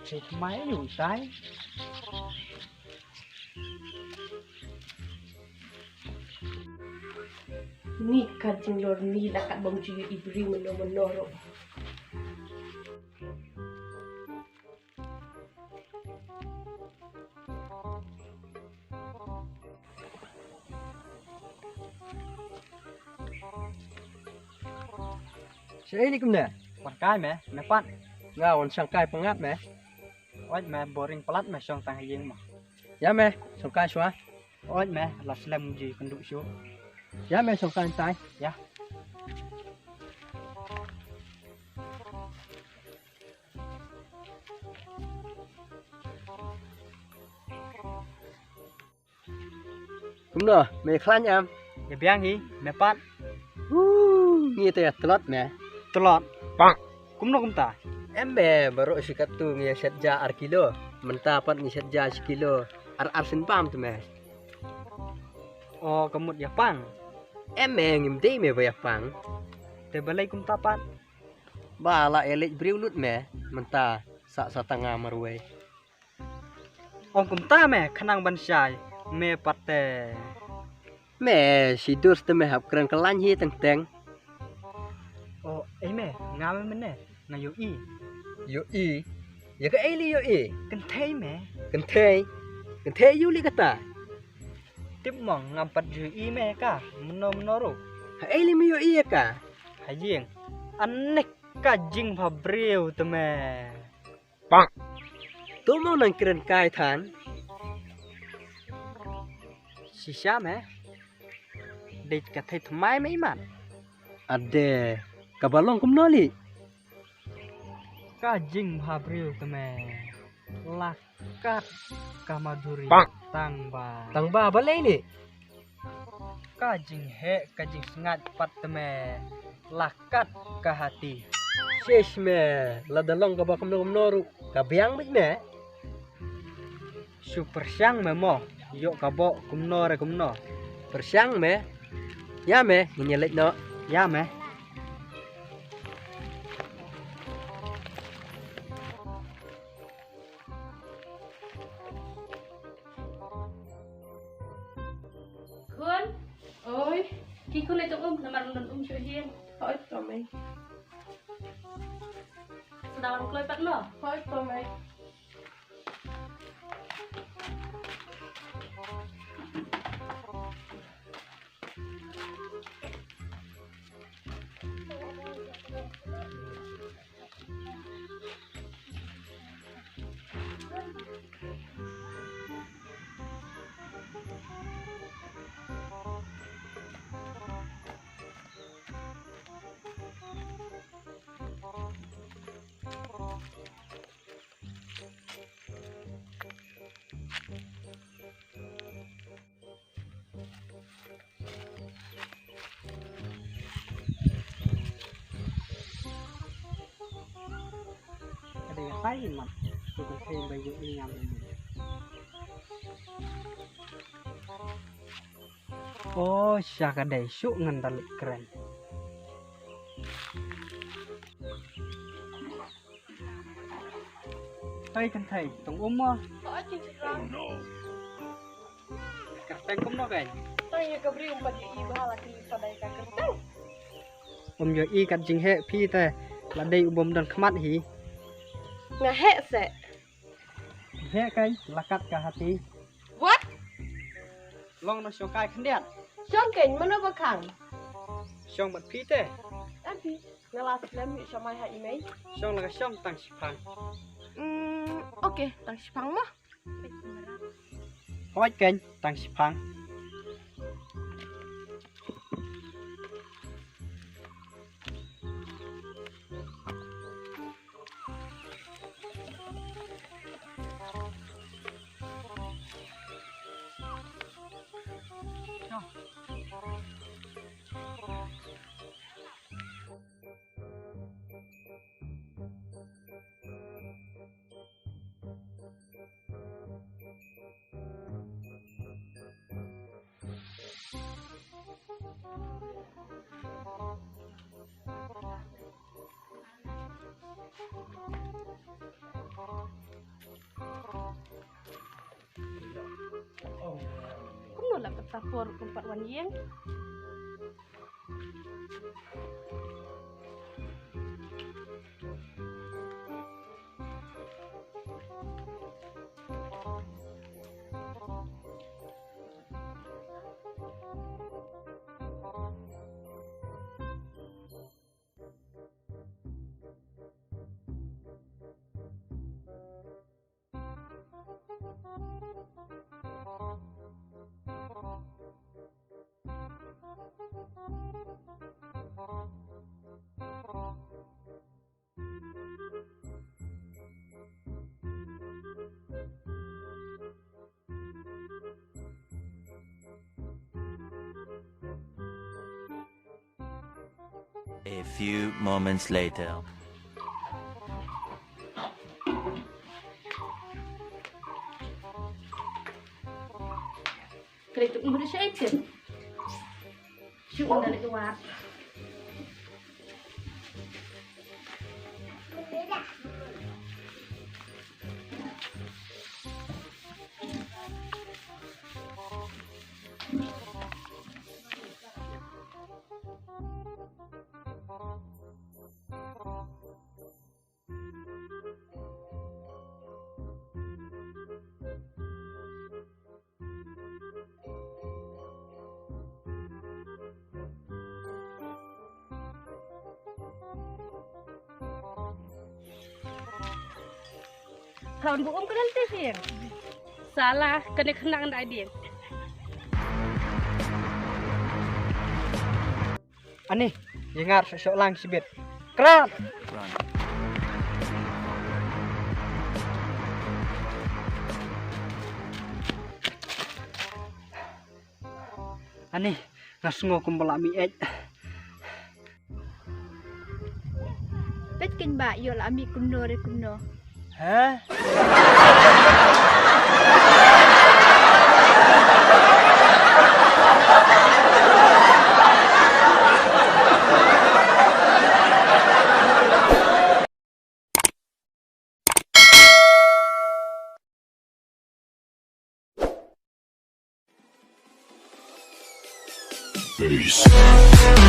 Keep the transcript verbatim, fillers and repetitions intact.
Te thymmai aïu tai? Ni ka jinglor ni la kat bym ju ïohi briew mynno mynno ruh. Shaei lei kumne? Wan kai me, me pat? Nga wan shong kai pyngngad me. Oi me, boring palat me, shong tang ha ïing mo. Ïa me, shong kai shuwa. Oi me, la slem ji kynduh shuh. Ïa me, shong kai tai. Ïa. Kumno, me khlaiñ em? Ïa biang hi, me pat? Hu, ngi te tlot me. Tlot? Kumno kumta? Em me, baroh shi katto ngi ïa shet ja ar kilo. Mynta pat ngi shet ja shi kilo. Ar ar sien bam te me. O, ka mut ïa pang? Em me, ngim dei me ba ïa pang. Te balei kumta pat? Ba la ïa leit briew lut me, mynta sa sa tang nga marwei. Ong kumta me, khnang ban shai me pat te. Me, shi dur te me hap kren ka lain hi teng teng. O, ei me, nga me mynne, nga ïohi. Ïohi? Ïa kaei lei ïohi? Kynthei me. Kynthei? Kynthei aïu lei kata? Tip mo, ngam pat ïohi me ka mynno mynno ruh. Haei lei me ïohi ïa ka? Ha ïing. Ane ka jingbhabriew te me. To mo nang kren kai than. Shisha me. Dei ka thei thymmai me imat. Ade, kaba long kumno lei? Ka jingbhabriew te me. La kat ka madhuri. Tang ba. Tang ba balei lei? Ka jingheh ka jingsngaid pat te me. La kat ka hati. Shish me, lada long kaba kumno kumno ruh ka biang beit me. Shu pyrshang me mo, ïoh ka boh kumno re kumno. Pyrshang me. Ïa me, ngin ïa leit noh. Ïa me. Khun. Oi. Ki khun leit tong um, namar ym don um shuh hi. Hooid to mei. Sdang wan kloi pat mo. Hooid to mei. Ka dei ka tai mat, tu ka thei ba yu i ngam. O sha ka dei shu ngan da leit kren. Hei kynthei, tong um mo? Hooid kynthei. Kyrteng kumno kein? Tang ïa ka briew um pat ïohi bha la ki sa dei ka kyrteng. Um ïohi kat jingheh phi te la dei u bym don khmat hi. Nga heh se. Heh kein la kat ka hati. What? Long na shong kai khyndiat. Shong kein mano ba khang? Shong bad phi te. Ati. Nga la slem ïa shamai ha i mei. Shong la ka shong tang shiphang. Mm, okay, tang shiphang mo. Hooid kein, tang shiphang. Kumno la kata por kumpat wan ïeng. A few moments later. Kare tu umur syaitan. Shu unda le dua. Khlem bu um kren te sir. Sala kane khnang dai ding. Ani, ïa ngar shoh shoh lang shibit. Krat. Ani, nga sngew kumba la mih eh. Peit kein ba ïoh la mih kumno re kumno. Ha? Peace.